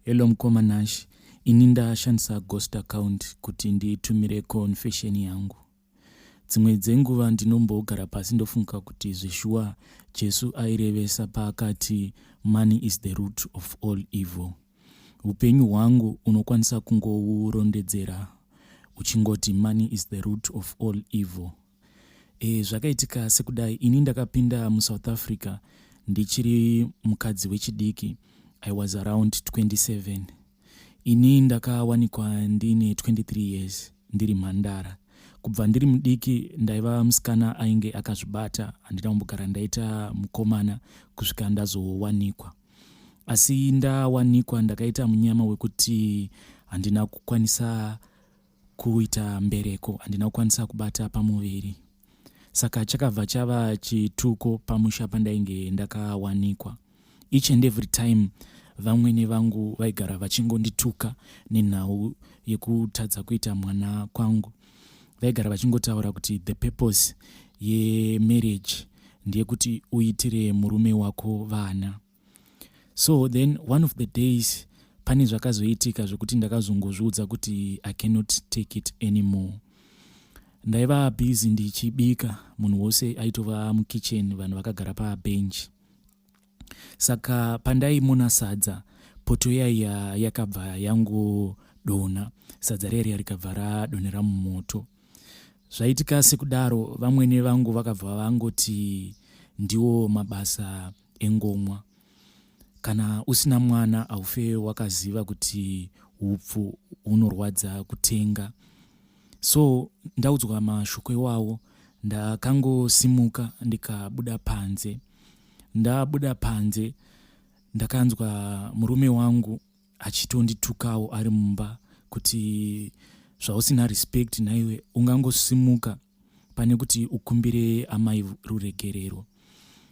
Hello mukoma Nash, ini ndashandisa ghost account kuti nditumire confession yangu. Dzimwe dzenguva ndinombogara pasi ndofunga kuti zveshuwa Jesu airevesa paakati money is the root of all evil. Upenyu hwangu unokwanisa kungourondedzera uchingoti money is the root of all evil. E, zvakaitika sekudai, ini ndakapinda muSouth Africa ndichiri mukadzi wechidiki. I was around 27. Ini ndakawanikwa ndine 23 years, ndiri mhandara. Kubva ndiri mudiki ndaiva musikana ainge akazvibata, handina kumbogara ndaita mukomana kusvika ndazowanikwa. Asi ndawanikwa ndakaita munyama wekuti handina kukwanisa kuita mbereko, handina kukwanisa kubata pamuviri. Saka chakabva chava chituko pamusha pandainge ndakawanikwa. Each and every time vamwene vangu vaigara vachingondituka nenhau yekutadza kuita mwana kwangu. Vaigara vachingotaura kuti the purpose yemarriage ndeyekuti uitire murume wako vana. So then one of the days pane zvakazoitika zvekuti ndakazongozviudza kuti I cannot take it anymore. Ndaiva busy ndichibika, munhu wose aitova mukitchen, vanhu vakagara pabench. Saka pandaimona sadza, poto yaiya yakabva yangodonha, sadza riya riya rikabva radonhera mumoto. Zvaitika sekudaro, vamwene vangu vakabva vangoti ndiwo mabasa engomwa. Kana usina mwana haufe wakaziva kuti hupfu hunorwadza kutenga. So ndaudzwa mashoko iwawo, ndakangosimuka ndikabuda panze. Ndabuda panze ndakanzwa murume wangu achitonditukawo ari mumba kuti zvausina respect naiwe ungangosimuka pane kuti ukumbire amai ruregerero.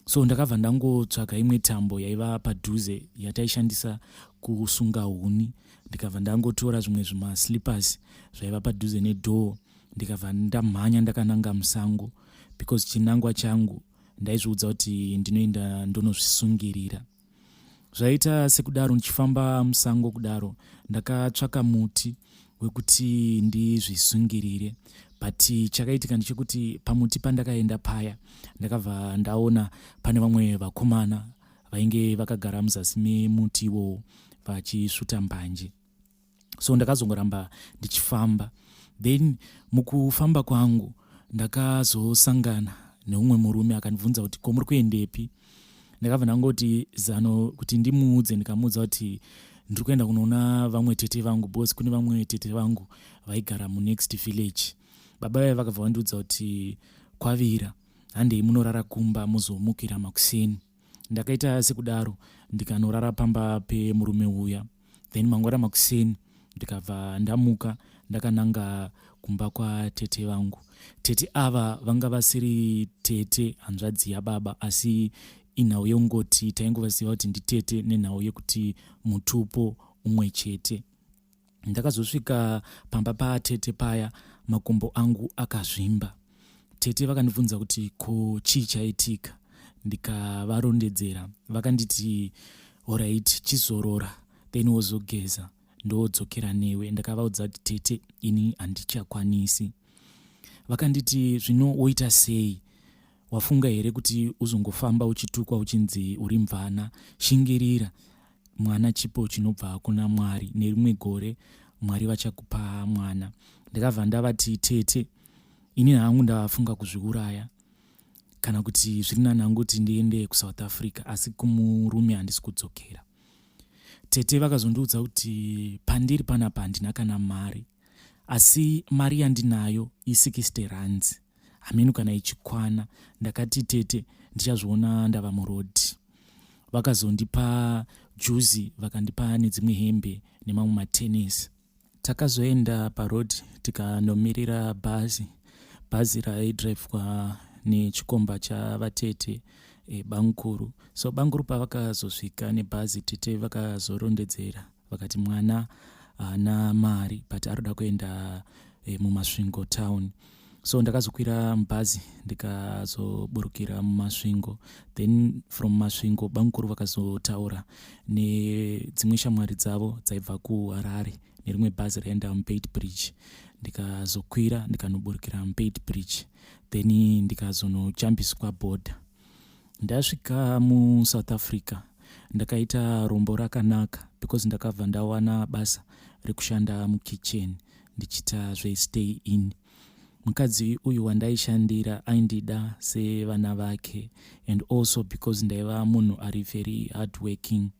So ndakabva ndangotsvaga imwe tambo yaiva padhuze yataishandisa kusunga huni, ndikabva ndangotora zvimwe zvimaslippers zvaiva padhuze nedoor, ndikabva ndamhanya ndakananga musango, because chinangwa changu ndaizviudza kuti ndinoenda ndonozvisungirira. Zvaita sekudaro, ndichifamba musango kudaro, ndakatsvaka muti wekuti ndizvisungirire, but chakaitika ndechekuti pamuti pandakaenda paya ndakabva ndaona pane vamwe vakomana vainge vakagara muzasi memuti iwowo vachisvuta mbanje. So ndakazongoramba ndichifamba. Then mukufamba kwangu ndakazosangana neumwe murume akandibvunza kuti ko muri kuendepi. Ndakabva ndangoti zano kuti ndimuudze, ndikamuudza kuti ndiri kuenda kunoona vamwe tete vangu, because kune vamwe tete vangu vaigara munext village. Baba vaiva vakabva vandiudza kuti kwavira, handei munorara kumba muzomukira makuseni. Ndakaita sekudaro, ndikanorara pamba pemurume uya. Then mangwana makuseni ndikabva ndamuka ndakananga kumba kwatete vangu. Tete ava vanga vasiri tete hanzvadzi yababa, asi inhau yekungoti taingovaziva kuti nditete nenhau yekuti mutupo umwe chete. Ndakazosvika pamba patete paya makumbo angu akazvimba. Tete vakandibvunza kuti ko chii chaitika, ndikavarondedzera. Vakanditi alright, chizorora then wozogeza ndodzokera newe. Ndakavaudza kuti tete, ini handichakwanisi. Vakanditi zvino woita sei, wafunga here kuti uzongofamba uchitukwa uchinzi uri mvana? Shingirira, mwana chipo chinobva kuna Mwari, nerimwe gore Mwari vachakupa mwana. Ndakabva ndavati tete, ini hangu ndafunga kuzviuraya, kana kuti zviri nani hangu kuti ndiende kuSouth Africa, asi kumurume handisi kudzokera. Tete vakazondiudza kuti pandiri panapa handina kana mari, asi mari yandinayo i60 rands, hameno kana ichikwana. Ndakati tete, ndichazviona ndava murodhi. Vakazondipa juzi, vakandipa nedzimwe hembe nemamwe matenisi. Takazoenda parodhi tikanomirira bhazi. Bhazi raidhiraivhwa nechikomba chavatete, bamukuru. So bamukuru pavakazosvika nebhazi, tete vakazorondedzera vakati mwana haana mari but arikuda kuenda muMasvingo town. So ndakazokwira mubhazi, ndikazoburukira muMasvingo. Then from Masvingo, bamukuru vakazotaura nedzimwe shamwari dzavo dzaibva kuHarare nerimwe bhazi raenda muBeitbridge. Ndikazokwira, ndikanoburukira muBeitbridge, then ndikazonojambiswa bhodha. Ndasvika muSouth Africa, ndakaita rombo rakanaka because ndakabva ndawana basa rekushanda mukitchen, ndichiita zvestay in. Mukadzi uyu wandaishandira aindida sevana vake, and also because ndaiva munhu ari very hard working.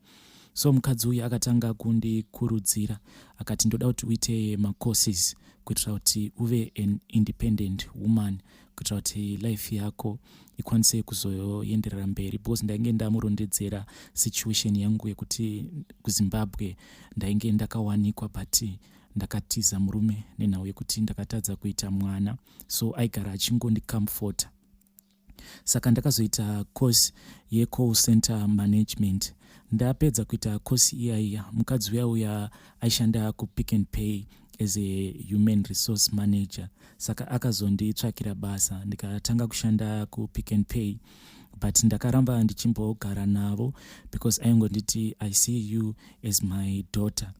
So mukadzi uyu akatanga kundikurudzira, akati, "Ndoda kuti uite macourses kuitira kuti uve an independent woman, kuitira kuti life yako ikwanise kuzoenderera mberi," because ndainge ndamurondedzera situation yangu yekuti kuZimbabwe ndainge ndakawanikwa, but ndakatiza murume nenhau yekuti ndakatadza kuita mwana. So aigara achingondicomforta. Saka ndakazoita course yecall center management. Ndapedza kuita course iyaiya, mukadzi uya uya aishanda kuPick and Pay as a human resource manager, saka akazonditsvakira basa, ndikatanga kushanda kuPick and Pay. But ndakaramba ndichimbogara navo because aingonditi, "I see you as my daughter."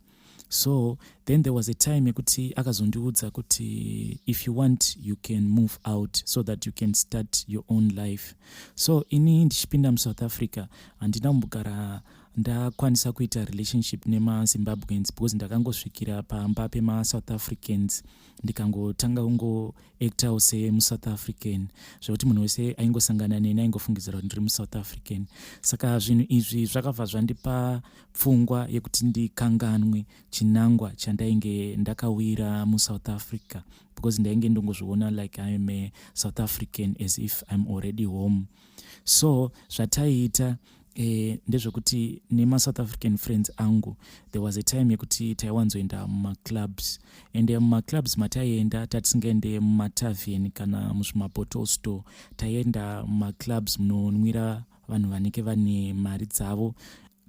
So then there was a time yekuti akazondiudza kuti, "If you want, you can move out so that you can start your own life." So ini ndichipinda muSouth Africa, handina kumbogara ndakwanisa kuita relationship nemaZimbabweans because ndakangosvikira pamba pemaSouth Africans, ndikangotanga kungoactawo semuSouth African, zvekuti munhu wese aingosangana neni aingofungidzira kuti ndiri muSouth African. Saka zvinhu izvi zvakabva zvandipa pfungwa yekuti ndikanganwe chinangwa chandainge ndakawira muSouth Africa, because ndainge ndongozviona like I am a South African, as if I'm already home. So zvataiita ndezvekuti nemaSouth African friends angu, there was a time yekuti taiwanzoenda mumaclubs, ende mumaclubs mataienda tatisingaende mumatavern kana muzvimabottle store. Taienda mumaclubs munonwira vanhu vanenge vane mari dzavo.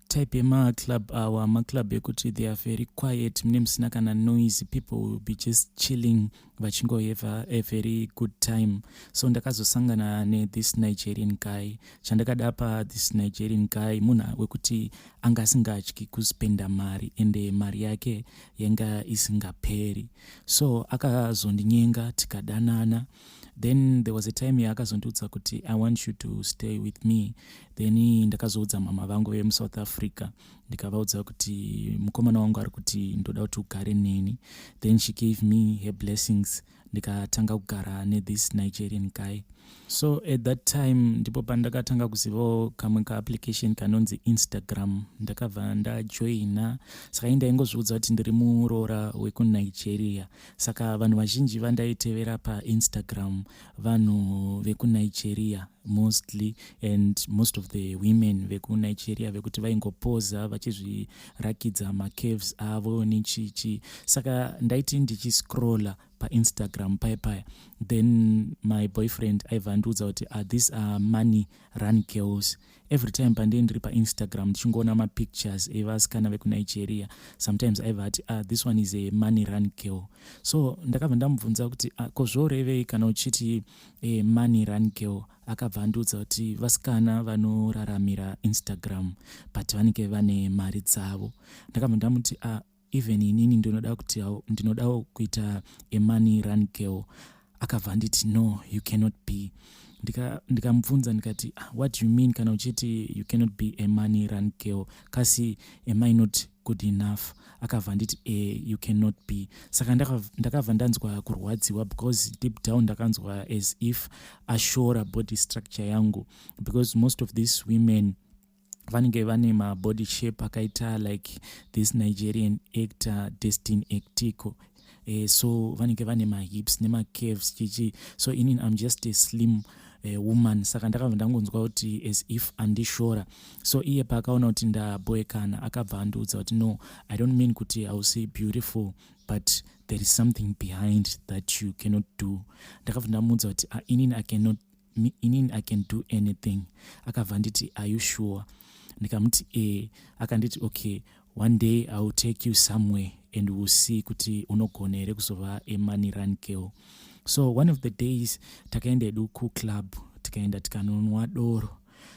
Type yemaclub awa maclub ekuti they are very quiet, mune musina kana noise. People will be just chilling, vachingohave a very good time. So ndakazosangana nethis Nigerian guy. Chandakada pathis Nigerian guy, munhu wekuti anga asingatyi kuspenda mari, ende mari yake yanga isingaperi. So akazondinyenga, tikadanana. Then there was a time yaakazondiudza kuti, "I want you to stay with me." Then ndakazoudza mama vangu vemuSouth Africa, ndikavaudza kuti mukomana wangu ari kuti ndoda kuti ugare neni. Then she gave me her blessings, ndikatanga kugara nethis Nigerian guy. So at that time ndipo pandakatanga kuzivawo kamwe kaapplication kanonzi Instagram. Ndakabva ndajoina. Saka ii ndaingozviudza kuti ndiri muroora wekuNigeria. Saka vanhu vazhinji vandaitevera paInstagram vanhu vekuNigeria mostly, and most of the women vekuNigeria vekuti vaingopoza vachizvirakidza macurves avo nechichi. Saka ndaiti ndichiscrolla paInstagram paya paya, then my boyfriend aibva andiudza kuti, "These are money run girls." Every time pandee ndiri paInstagram ndichingoona mapictures evasikana vekuNigeria, sometimes aibva ati, "This one is a money run girl." So ndakabva ndamubvunza kuti, "Ko zvorevei kana uchiti a money run girl?" Akabva andiudza kuti vasikana vanoraramira Instagram, but vanenge vane mari dzavo. Ndakabva ndamuti, "Even inini ndinoda kuti ndinodawo kuita a money run girl." Akabva anditi, "No, you cannot be." Ndikamubvunza ndikati, "What do you mean kana uchiti you cannot be a money run girl? Kasi am I not good enough?" Akabva anditi, "You cannot be." Saka ndakabva ndanzwa kurwadziwa because deep down ndakanzwa as if ashora body structure yangu, because most of these women vanenge vane mabody shape akaita like this Nigerian actor Destin Etiko. So vanenge vane mahips nemacurves, chichi. So inini I'm just a slim woman. Saka ndakabva ndangonzwa kuti as if andishora. So iye paakaona kuti ndaboekana, akabva andiudza kuti, "No, I don't mean kuti hausi beautiful, but there is something behind that you cannot do." Ndakabva ndamuudza kuti, "Inini I cannot, inini I can do anything." Akabva anditi, "Are you sure?" Ndikamuti, "E." Akanditi, "Okay, one day I will take you somewhere and we'll see kuti unogona here kuzova a money run girl." So one of the days takaenda hedu kuclub, tikaenda tikanonwa doro.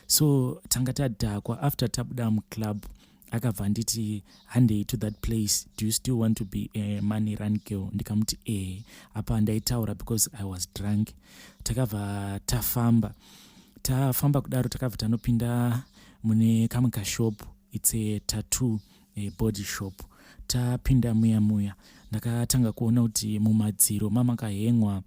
So tanga tadhakwa. After tabuda muclub, akabva anditi, "Handei to that place. Do you still want to be a money run girl?" Ndikamuti e. Apa ndaitaura because I was drunk. Takabva tafamba, tafamba kudaro, takabva tanopinda mune kamwe kashop. It's a tattoo, a body shop. Tapinda muya muya, ndakatanga kuona kuti mumadziro mamakahengwa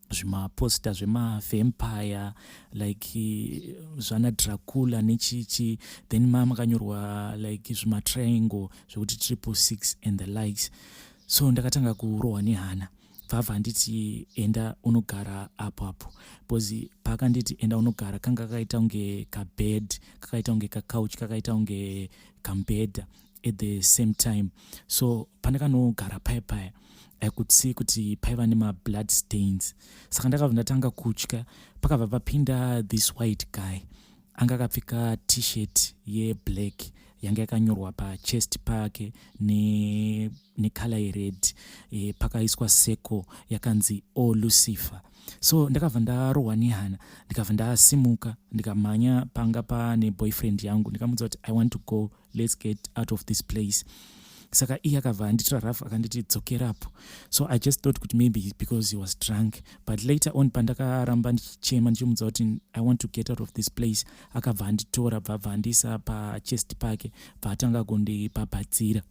zvimaposter zvemavampire, like zvana Dracula nechichi. Then mamakanyorwa like zvimatriangle zvekuti 666 and the likes. So ndakatanga kurohwa nehana. Bvabva handiti, "Enda unogara apo apo," because paakanditi enda unogara, kanga kakaita kunge kabed, kakaita kunge kakauch, kakaita kunge kambedha at the same time. So pandakanogara paya paya, I could see kuti paiva nemablood stains. Saka ndakabva ndatanga kutya. Pakabva papinda this white guy, anga akapfeka T-shirt yeblack yanga yakanyorwa pachest pake necolour yered, pakaiswa circle yakanzi "O Lucifer". So ndakabva ndarohwa nehana, ndikabva ndasimuka, ndikamhanya panga pane boyfriend yangu. Ndikamudza kuti, "I want to go. Let's get out of this place." Saka iye akabva anditora rafu, akanditi dzokerapo. So I just thought kuti maybe because he was drunk, but later on pandakaramba ndichichema ndichimudza kuti I want to get out of this place, akabva anditora, bvabva andiisa pachest pake, bva atanga kundibhabhadzira.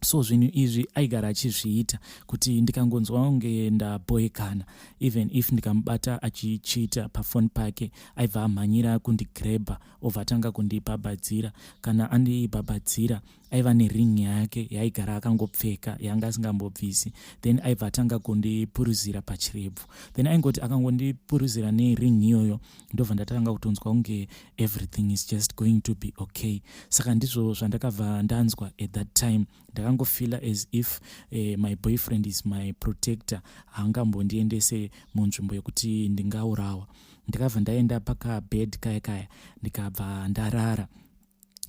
So zvinhu izvi aigara achizviita kuti ndikangonzwa kunge ndabhoekana, even if ndikamubata achichita pafoni pake, aibva amhanyira kundigrebha, obva atanga kundibhabhadzira. Kana andibhabhadzira, aiva nering yake yaaigara akangopfeka, yanga asingambobvisi. Then aibva atanga kundipuruzira pachirebvu. Then aingoti akangondipuruzira nering iyoyo, ndobva ndatanga kutonzwa kunge everything is just going to be okay. Saka ndizvo zvandakabva ndanzwa at that time. Ndakangofeela as if my boyfriend is my protector, haangambondiendese munzvimbo yekuti ndingaurawa. Ndakabva ndaenda pakabed kaya kaya, ndikabva ndarara.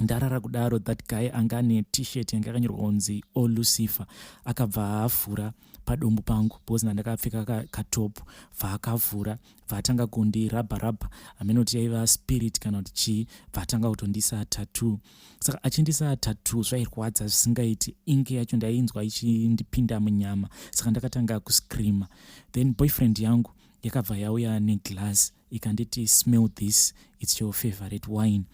Ndarara kudaro, that guy anga ane T-shirt yanga yakanyorwa kunzi "O Lucifer" akabva avhura padumbu pangu, because ndandakapfeka katop. Bva akavhura, bva atanga kundirabha rabha. Hamene kuti yaiva spirit kana kuti chii. Bva atanga kutondisa tattoo. Saka achindisa tattoo, zvairwadza zvisingaiti. Ingi yacho ndainzwa ichindipinda munyama. Saka ndakatanga kuscreama. Then boyfriend yangu yakabva yauya neglass, ikanditi, "Smell this. It's your favorite wine."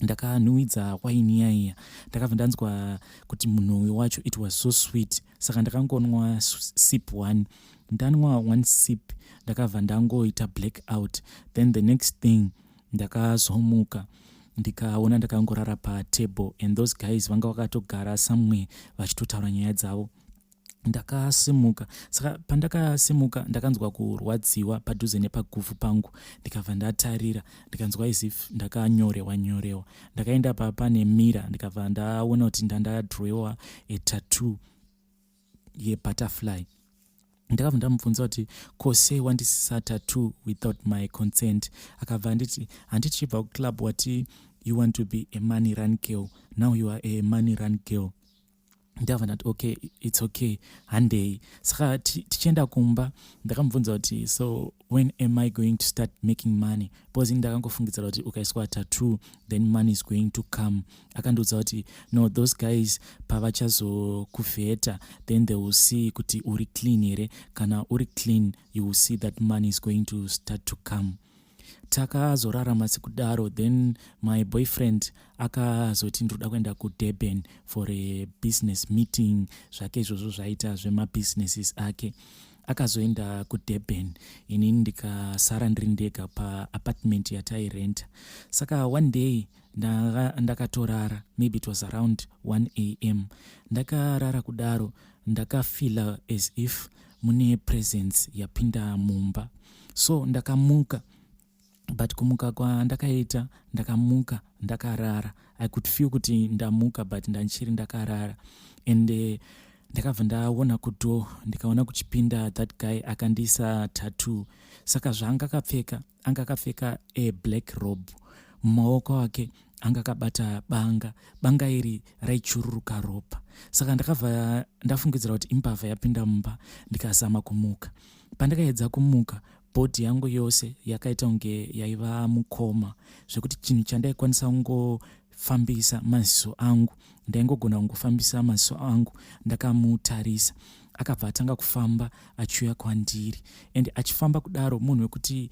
Ndakanhuhwidza waini iyaiya. Ndakabva ndanzwa kuti munhuwi wacho, it was so sweet. Saka ndakangonwa sip one. Ndanwa one sip, ndakabva ndangoita black out. Then the next thing, ndakazomuka, ndikaona ndakangorara patable, and those guys vanga vakatogara somewhere vachitotaura nyaya dzavo. Ndakasimuka. Saka pandakasimuka, ndakanzwa kurwadziwa padhuze nepaguvhu pangu. Ndikabva ndatarira, ndikanzwa as if ndakanyorewa nyorewa. Ndakaenda pane mirror, ndikabva ndaona kuti ndandadrowewa a tattoo yebutterfly. Ndakabva ndamubvunza kuti, "Ko sei wandisisa tattoo without my consent?" Akabva anditi, "Handiti chibva kuclub wati you want to be a money run girl? Now you are a money run girl." Ndakabva ndati, "Okay, it's okay, handei." Saka tichienda kumba, ndakamubvunza kuti, "So when am I going to start making money?" Because ndakangofungidzira kuti ukaiswa tattoo, then money is going to come. Akandiudza kuti, "No, those guys pavachazokuvheta, then they will see kuti uri clean here. Kana uri clean, you will see that money is going to start to come." Takazorarama sekudaro. Then my boyfriend akazoti, "Ndoda kuenda kuDurban for a business meeting." Zvake izvozvo zvaita zvemabusinesses ake. Akazoenda kuDurban, inini ndikasara ndiri ndega paapartment yatairenta. Saka one day ndakatorara, maybe it was around 1 a.m. Ndakarara kudaro, ndakafeela as if mune presence yapinda mumba. So ndakamuka, but kumuka kwandakaita, ndakamuka ndakarara. I could feel kuti ndamuka, but ndanchiri ndakarara. And ndakabva ndaona kudoor, ndikaona kuchipinda that guy akandiisa tattoo. Saka zvaanga akapfeka, anga akapfeka a black robe. Mumaoko ake anga akabata banga. Banga iri raichururuka ropa. Saka ndakabva ndafungidzira kuti imbavha yapinda mumba. Ndikazama kumuka. Pandakaedza kumuka, body yangu yose yakaita kunge yaiva mukoma, zvekuti chinhu chandaikwanisa kungofambisa maziso angu, ndaingogona kungofambisa maziso angu ndakamutarisa. Akabva atanga kufamba achiuya kwandiri, and achifamba kudaro, munhu wekuti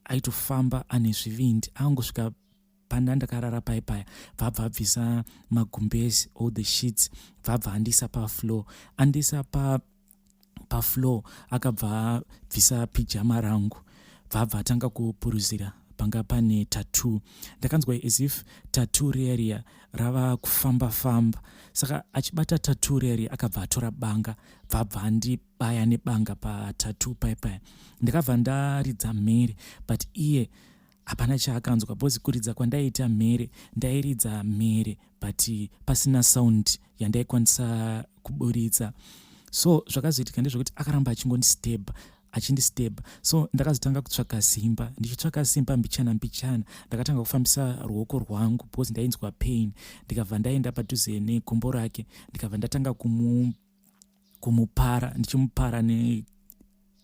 aitofamba ane zvivindi. Angosvika panda ndakarara pai paya, bvabva abvisa magumbezi, all the sheets, bvabva andisa pafloor. Andisa pafloor, akabva abvisa pyjama rangu, bvabva atanga kupuruzira panga pane tattoo. Ndakanzwa as if tattoo riya riya rava kufamba famba. Saka achibata tattoo riya riya, akabva atora banga, bvabva andibaya nebanga patattoo pai paya. Ndakabva ndaridza mhere, but iye hapana chaakanzwa, because kuridza kwandaiita mhere, ndairidza mhere but pasina sound yandaikwanisa kuburitsa. So zvakazoitika ndezvekuti akaramba achingondistab, achindistab. So ndakazotanga kutsvaka simba. Ndichitsvaka simba mbichana mbichana, ndakatanga kufambisa ruoko rwangu because ndainzwa pain. Ndikabva ndaenda padhuze negumbo rake, ndikabva ndatanga kumupara, ndichimupara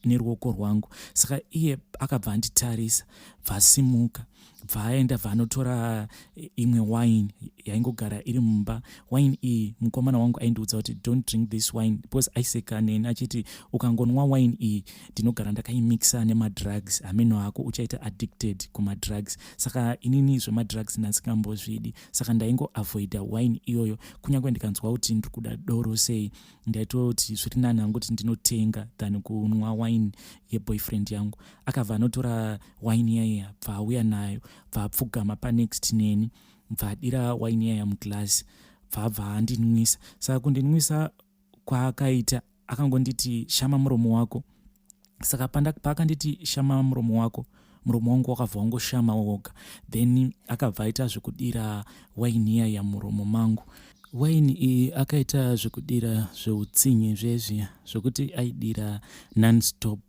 neruoko rwangu. Saka iye akabva anditarisa, bvasimuka, bvaaenda, bvaanotora imwe wine yaingogara iri mumba. Wine iyi, mukomana wangu aindiudza kuti, "Don't drink this wine," because aiseka neni achiti, "Ukangonwa wine iyi, ndinogara ndakaimixa nemadrugs, hameno ako uchaita addicted kumadrugs." Saka inini zvemadrugs ndasingambozvidi, saka ndaingoavoida wine iyoyo. Kunyange ndikanzwa kuti ndiri kuda doro sei, ndaitoti zviri nani hangu kuti ndinotenga than kunwa wine yeboyfriend yangu. Akabva anotora wine iyaiya, bva auya nayo, bva apfugama panext neni, bva adira wine iyaya muglasi, bva abva andinwisa. Saka kundinwisa kwaakaita, akangonditi, "Shama muromo wako." Saka paakanditi, "Shama muromo wako," muromo wangu wakabva wangoshama woga. Then akabva aita zvekudira waini iyaya muromo mangu. Waini iyi akaita zvekudira zveutsinye zvezviya zvokuti aidira nonstop,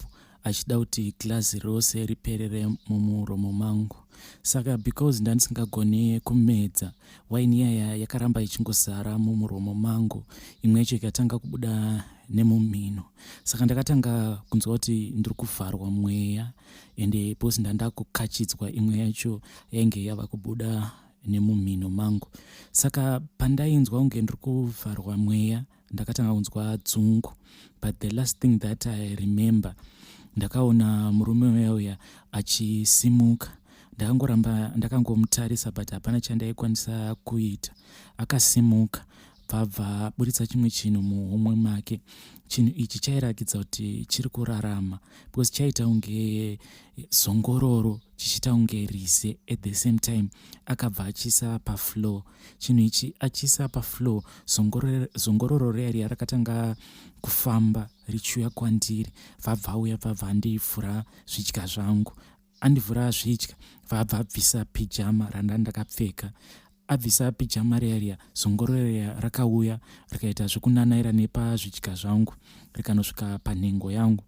achida kuti glazi rose riperere mumuromo mangu. Saka because ndandisingagoni kumedza, waini iyaya yakaramba ichingozara mumuromo mangu, imwe yacho ikatanga kubuda nemumhino. Saka ndakatanga kunzwa kuti ndiri kuvharwa mweya, ende because ndandakukachidzwa, imwe yacho yainge yava kubuda nemumhino mangu. Saka pandainzwa kunge ndiri kuvharwa mweya, ndakatanga kunzwa dzungu. But the last thing that I remember, ndakaona murume uya uya achisimuka. Ndakangoramba ndakangomutarisa, but hapana chandaikwanisa kuita. Akasimuka, bvabva aburitsa chimwe chinhu muhomwe make. Chinhu ichi chairakidza kuti chiri kurarama, because chaita kunge zongororo, chichiita kunge rize at the same time. Akabva achiisa pafloor chinhu ichi. Achiisa pafloor, zongororo riya riya rakatanga kufamba richiuya kwandiri. Bvabva auya, bvabva andivhura zvidya zvangu. Andivhura zvidya, bvabva abvisa pyjama randa ndakapfeka. Abvisa pyjama riya riya, zongororo riya rakauya, rikaita zvekunanaira nepazvidya zvangu, rikanosvika panhengo yangu.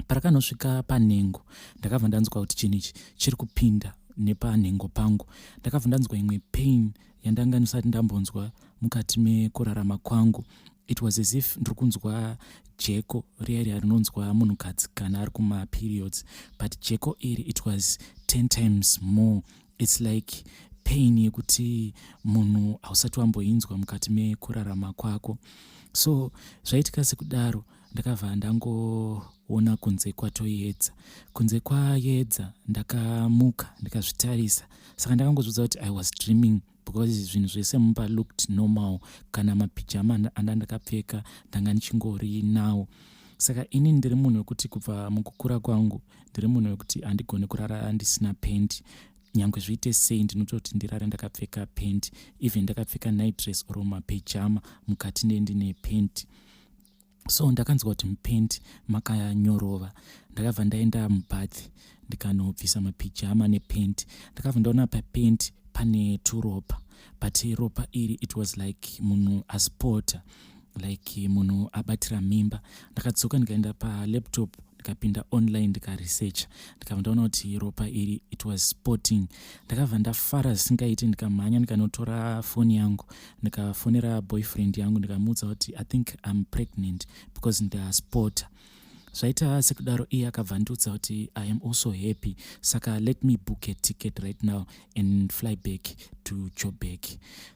Parakanosvika panhengo, ndakabva ndanzwa kuti chinhu ichi chiri kupinda nepanhengo pangu. Ndakabva ndanzwa imwe pain yandanga ndisati ndambonzwa mukati mekurarama kwangu. It was as if ndiri kunzwa jeko riya riya rinonzwa munhukadzi kana ari kumaperiods, but jeko iri, it was 10 times more. It's like pain yekuti munhu hausati wamboinzwa mukati mekurarama kwako. So zvaitika sekudaro, ndakabva ndangoona kunze kwatoedza. Kunze kwaedza, ndakamuka, ndikazvitarisa. Saka ndakangozvidza kuti I was dreaming, because zvinhu zvese mumba looked normal. Kana mapijama anda ndakapfeka ndanga ndichingori nawo. Saka ini ndiri munhu wekuti kubva mukukura kwangu ndiri munhu wekuti handigoni kurara ndisina pendi. Nyange zviite sei, ndinototi ndirare ndakapfeka pendi. Even ndakapfeka night dress or mapejama, mukati ndee ndine pendi. So ndakanzwa kuti mupendi makanyorova. Ndakabva ndaenda mubath, ndikanobvisa mapijama nependi. Ndakabva ndaona papendi pane turopa, but ropa iri, it was like munhu aspota, like munhu abatira mimba. Ndakadzoka, ndikaenda palaptop, ndikapinda online, ndikaresearcha, ndikabva ndaona kuti ropa iri, it was spotting. Ndakabva ndafara zvisingaiti. Ndikamhanya, ndikanotora foni yangu, ndikafonera boyfriend yangu, ndikamuudza kuti, "I think I'm pregnant because ndaspota." Zvaita sekudaro, iye akabva ndiudza kuti, "I am also happy, saka let me book a ticket right now and fly back to Joburg."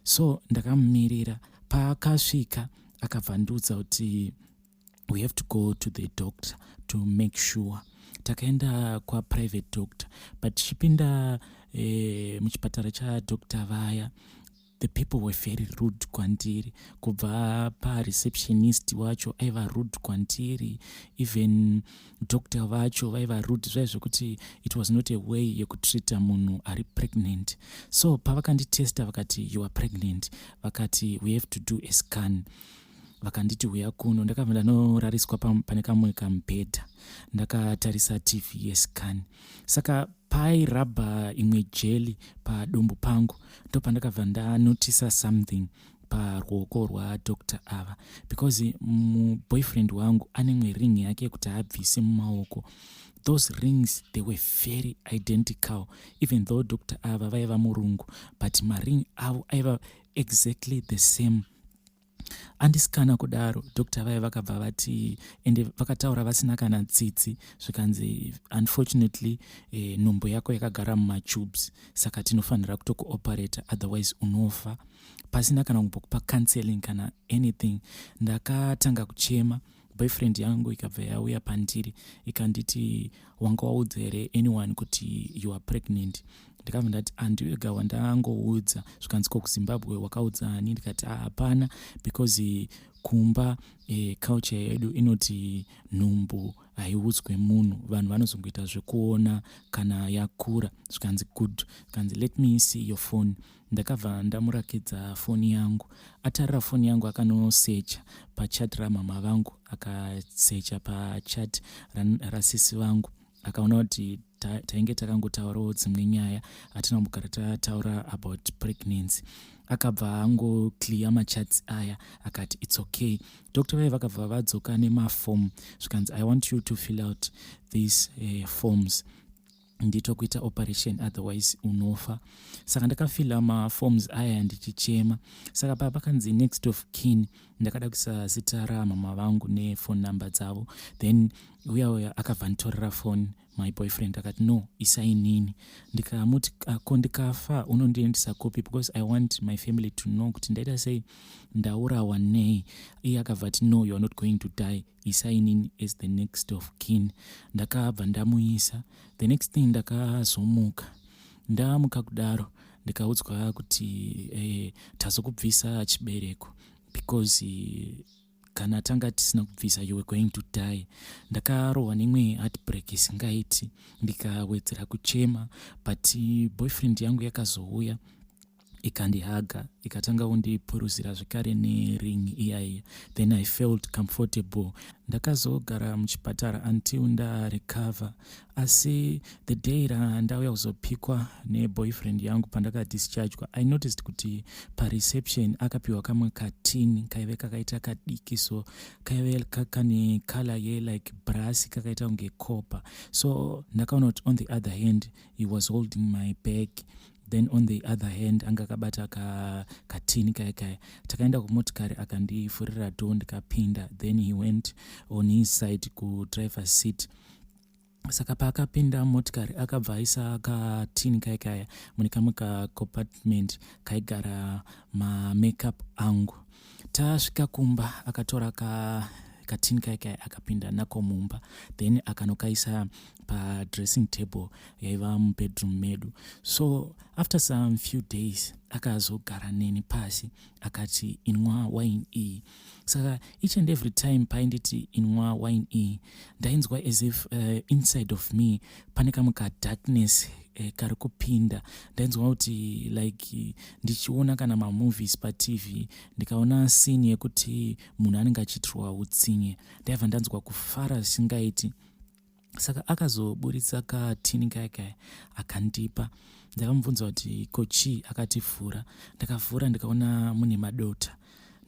So ndakamumirira. Paakasvika, akabva ndiudza kuti we have to go to the doctor to make sure. Takaenda kwaprivate doctor, but tichipinda muchipatara chadoctor vaya, the people were very rude kwandiri. Kubva pareceptionist wacho aiva rude kwandiri, even doctor vacho vaiva rude, zvai zvekuti it was not a way yekutreata munhu ari pregnant. So pavakanditesta, vakati, "You are pregnant." Vakati, "We have to do a scan." Vakanditi, "Uya kuno." Ndakabva ndanorariswa pane kamwe kamubhedha, ndakatarisa TV yescan. Saka pairabha imwe jelly padumbu pangu, ndopandakabva ndanotisa something paruoko rwadoctor ava, because muboyfriend wangu ane imwe ring yake yekuti abvise mumaoko. Those rings, they were very identical. Even though doctor ava vaiva murungu, but maring avo aiva exactly the same. Andisikana kudaro, doctor vaya vakabva vati, ende vakataura vasina kana tsitsi, zvikanzi, "Unfortunately, nhumbu yako yakagara mumatubes, saka tinofanira kutokuoperata, otherwise unofa." Pasina kana kumbokupa counseling kana anything. Ndakatanga kuchema. Boyfriend yangu ikabva yauya pandiri, ikanditi, "Wanga waudza here anyone kuti you are pregnant?" Ndakabva ndati, "Handiwega wandangoudza." Zvikanzi, "Ko kuZimbabwe wakaudza ani?" Ndikati, "Hapana, because kumba culture yedu inoti nhumbu haiudzwe munhu, vanhu vanozongoita zvekuona kana yakura." Zvikanzi, "Good." Zvikanzi, "Let me see your phone." Ndakabva ndamurakidza foni yangu. Atarira foni yangu, akanosecha pachat ramama vangu, akasecha pachat rasisi vangu, akaona kuti tainge takangotaurawo dzimwe nyaya, hatina kumbogara tataura about pregnancy. Akabva angoclear machats aya, akati, "It's okay." Dr vai vakabva vadzoka nemafom, zvikanzi, "I want you to fill out these forms, nditokuita operation, otherwise unofa." Saka ndakafila maforms aya ndichichema. Saka paa pakanzi next of kin, ndakada kuisa zita ramama vangu nephone number dzavo. Then uya uya akabva nditorera phone, my boyfriend, akati, "No, isainini." Ndikamuti, "Ko ndikafa unondiendesa kupi? Because I want my family to know kuti ndaita sei, ndaurawa nei." Iye akabva ati, "No, you are not going to die, isainini as the next of kin." Ndakabva ndamuisa. The next thing, ndakazomuka. Ndamuka kudaro, ndikaudzwa kuti tazokubvisa chibereko because kana tanga tisina kubvisa, you were going to die. Ndakarohwa neimwe heartbreak isingaiti, ndikawedzera kuchema. But boyfriend yangu yakazouya, ikandihaga, ikatanga kundipuruzira zvekare nering iyaiya. Then I felt comfortable. Ndakazogara muchipatara until ndarecover. Asi the day randauya kuzopikwa neboyfriend yangu, pandakadischargwa, I noticed kuti pareception akapiwa kamwe katini kaive kakaita kadiki, so kaive kane color yelike brass, kakaita kunge copper. So ndakaona kuti on the other hand he was holding my bag, then on the other hand anga akabata katini kaya kaya. Takaenda kumotikari, akandifurira door, ndikapinda. Then he went on his side kudriver seat. Saka paakapinda motikari, akabva aisa katini kaya kaya mune kamwe kacompartment kaigara mamakeup angu. Tasvika kumba, akatora katini kaya kaya, akapinda nako mumba, then akanokaisa padressing table yaiva mubedroom medu. So after some few days, akazogara neni pasi, akati, "Inwa wine iyi." Saka each and every time painditi, "Inwa wine iyi," ndainzwa as if inside of me pane kamwe kadarkness kari kupinda. Ndainzwa kuti like ndichiona kana mamovies paTV, ndikaona scene yekuti munhu anenge achiitirwa utsinye, ndaibva ndanzwa kufara zvisingaiti. Saka akazoburitsa katini kaya kaya, akandipa. Ndakamubvunza kuti, "Ko chii?" Akati, "Vhura." Ndakavhura, ndikaona mune madota.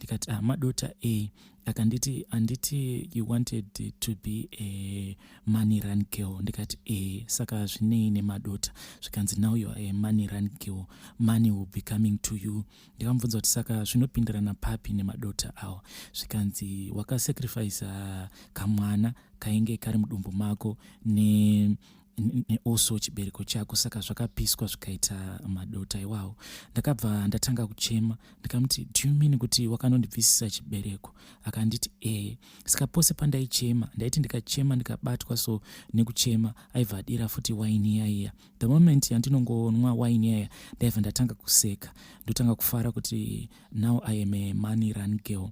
Ndikati, "Ah, madota ei?" Akanditi, "Handiti you wanted to be a money run girl?" Ndikati, "E, saka zvinei nemadota?" Zvikanzi, "Now you are a money run girl, money will be coming to you." Ndikamubvunza kuti saka zvinopindirana papi nemadota awa? Zvikanzi, "Wakasacrifica kamwana kainge kari mudumbu mako nealso chibereko chako, saka zvakapiswa zvikaita madota iwawo." Ndakabva ndatanga kuchema. Ndikamuti, "Do you mean kuti wakanondibvisisa chibereko?" Akanditi, "E." Saka pose pandaichema, ndaiti ndikachema, ndikabatwa so nekuchema, aibva adira futi waini iyaiya. The moment yandinongonwa waini iyaiya, ndaibva ndatanga kuseka, ndotanga kufara kuti now I am a money run girl.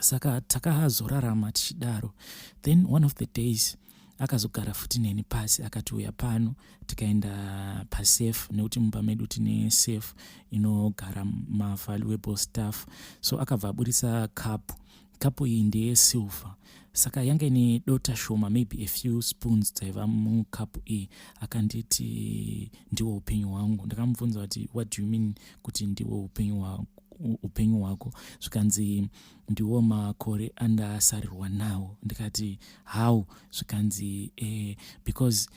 Saka takazorarama tichidaro. Then one of the days akazogara futi neni pasi, akati, "Uya pano." Tikaenda pasafe, nekuti mumba medu tine safe inogara mavaluable stuff. So akabva aburisa kapu. Kapu iyi ndeyesilver, saka yanga ine dota shoma, maybe a few spoons dzaiva mukapu iyi. Akanditi, "Ndiwo upenyu hwangu." Ndakamubvunza kuti, "What do you mean kuti ndiwo upenyu hwako?" Zvikanzi, "Ndiwo makore andasarirwa nawo." Ndikati, "How?" Zvikanzi, "Because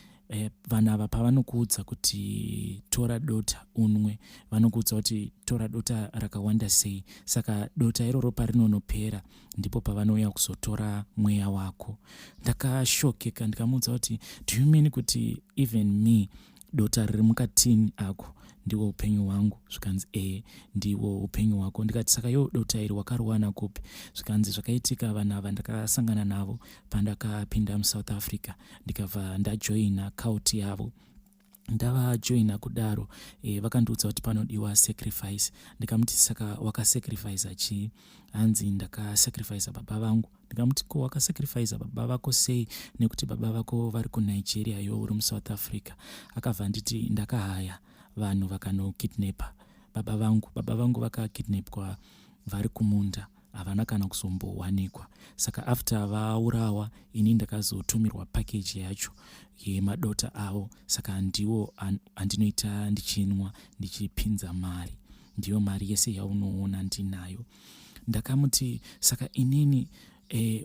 vanhu ava pavanokuudza kuti tora dota unwe, vanokuudza kuti tora dota rakawanda sei. Saka dota iroro parinonopera, ndipo pavanouya kuzotora mweya wako." Ndakashokeka. Ndikamuudza kuti, "Do you mean kuti even me, dota riri mukatini ako ndiwo upenyu hwangu?" Zvikanzi, "E, ndiwo upenyu hwako." Ndikati, "Saka yo dota iri wakariwana kupi?" Zvikanzi, "Zvakaitika, vanhu ava ndakasangana navo pandakapinda muSouth Africa, ndikabva ndajoina cult yavo. Ndavajoina kudaro, vakandiudza kuti panodiwa sacrifice." Ndikamuti, "Saka wakasacrifica chii?" Hanzi, "Ndakasacrifica baba vangu." Ndikamuti, "Ko wakasacrifica baba vako sei, nekuti baba vako vari kuNigeria, yo uri muSouth Africa?" Akabva nditi, "Ndakahaya vanhu vakanokidnapa baba vangu. Baba vangu vakakidnapwa vari kumunda, havana kana kuzombowanikwa. Saka after vaurawa, ini ndakazotumirwa package yacho yemadota avo. Saka ndiwo andinoita ndichinwa, ndichipinza mari. Ndiyo mari yese yaunoona ndinayo." Ndakamuti, "Saka inini,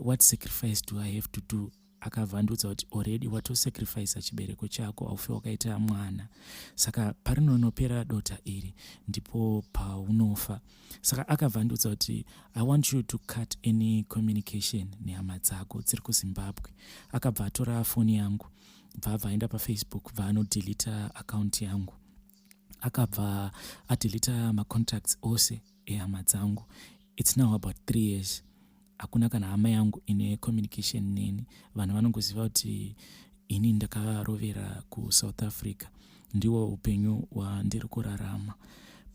what sacrifice do I have to do?" Akabva andiudza kuti, "Already watosacrifica chibereko chako, haufi wakaita mwana. Saka parinonopera dota iri, ndipo paunofa." Saka akabva andiudza kuti, "I want you to cut any communication nehama dzako dziri kuZimbabwe." Akabva atora foni yangu, bva abva aenda paFacebook, bva anodelita account yangu. Akabva adelita macontacts ose ehama dzangu. It's now about 3 years, hakuna kana hama yangu ine communication neni. Vanhu vanongoziva kuti ini ndakarovera kuSouth Africa. Ndiwo upenyu hwandiri kurarama,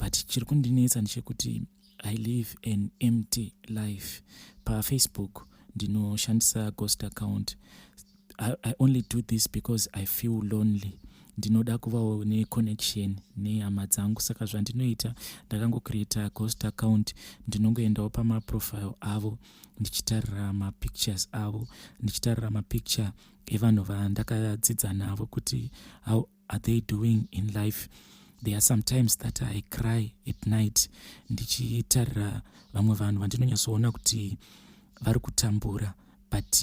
but chiri kundinetsa ndechekuti I live an empty life. PaFacebook ndinoshandisa ghost account. I only do this because I feel lonely. Ndinoda kuvawo neconnection nehama dzangu. Saka zvandinoita, ndakangocreata ghost account. Ndinongoendawo pamaprofile avo, ndichitarira mapictures avo, ndichitarira mapicture evanhu vandakadzidza navo, kuti how are they doing in life. There are sometimes that I cry at night ndichitarira vamwe vanhu vandinonyatsoona kuti vari kutambura, but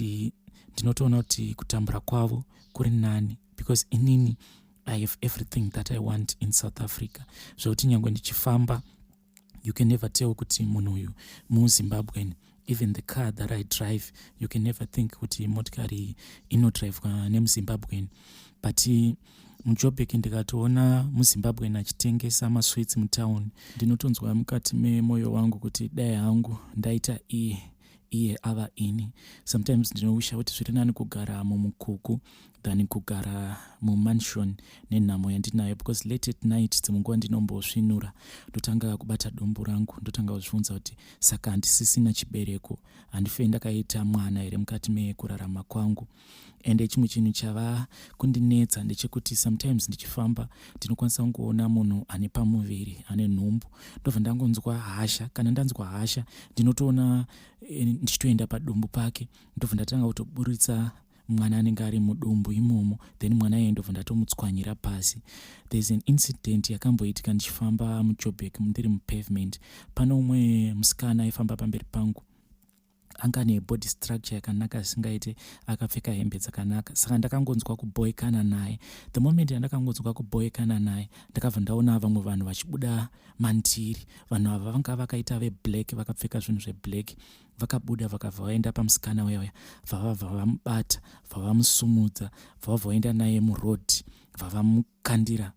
ndinotoona kuti kutambura kwavo kuri nani, because inini I have everything that I want in South Africa, zvokuti nyange ndichifamba, you can never tell kuti munhu uyu muZimbabwean. Even the car that I drive, you can never think kuti motikari inodrivwa nemuZimbabwean. But muJobek ndikatoona muZimbabwean achitengesa masweets mutown, ndinotonzwa mukati memwoyo wangu kuti dai hangu ndaita iye, iye ava ini. Sometimes ndinowisha kuti zviri nani kugara mumukuku than kugara mumansion nenhamo yandinayo, because late at night, dzimwe nguva ndinombosvinura, ndotanga kubata dumbu rangu, ndotanga kuzvibvunza kuti saka handisisina chibereko, handifei ndakaita mwana here mukati mekurarama kwangu? Ende chimwe chinhu chava kundinetsa ndechekuti sometimes ndichifamba, ndinokwanisa kungoona munhu ane pamuviri, ane nhumbu, ndobva ndangonzwa hasha. Kana ndanzwa hasha, ndinotoona ndichitoenda padumbu pake, ndobva ndatanga kutoburitsa mwana anenge ari mudumbu imomo, then mwana iye ndobva ndatomutswanyira pasi. There's an incident yakamboitika ndichifamba muJobek, ndiri mupavement. Pane umwe musikana aifamba pamberi pangu, anga nebody structure yakanaka zvisingaite, akapfeka hembe dzakanaka. Saka ndakangonzwa kuboekana naye. The moment yandakangonzwa kuboekana naye, ndakabva ndaona vamwe vanhu vachibuda mandiri. Vanhu ava vanga vakaita veblack, vakapfeka zvinhu zveblack. Vakabuda, vakabva vaenda pamusikana uya uya, vavabva vamubata, vavamusumudza, vavabva vaenda naye muroad, vavamukandira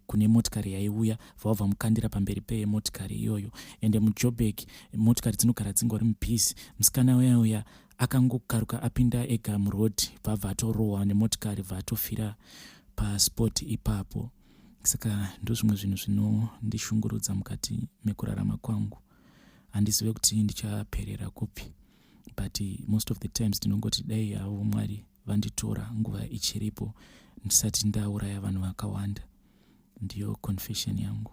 kune motikari yaiuya, vavabva mukandira pamberi pemotikari iyoyo. Ende muJobek motikari dzinogara dzingori mubhizi. Musikana uya uya akangokaruka apinda ega muroad, vabva atorohwa nemotikari, bva atofira paspot ipapo. Saka ndozvimwe zvinhu zvinondishungurudza mukati mekurarama kwangu. Handizive kuti ndichaperera kupi, but most of the times ndinongoti dai havo Mwari vanditora nguva ichiripo, ndisati ndauraya vanhu vakawanda. Ndiyo confession yangu.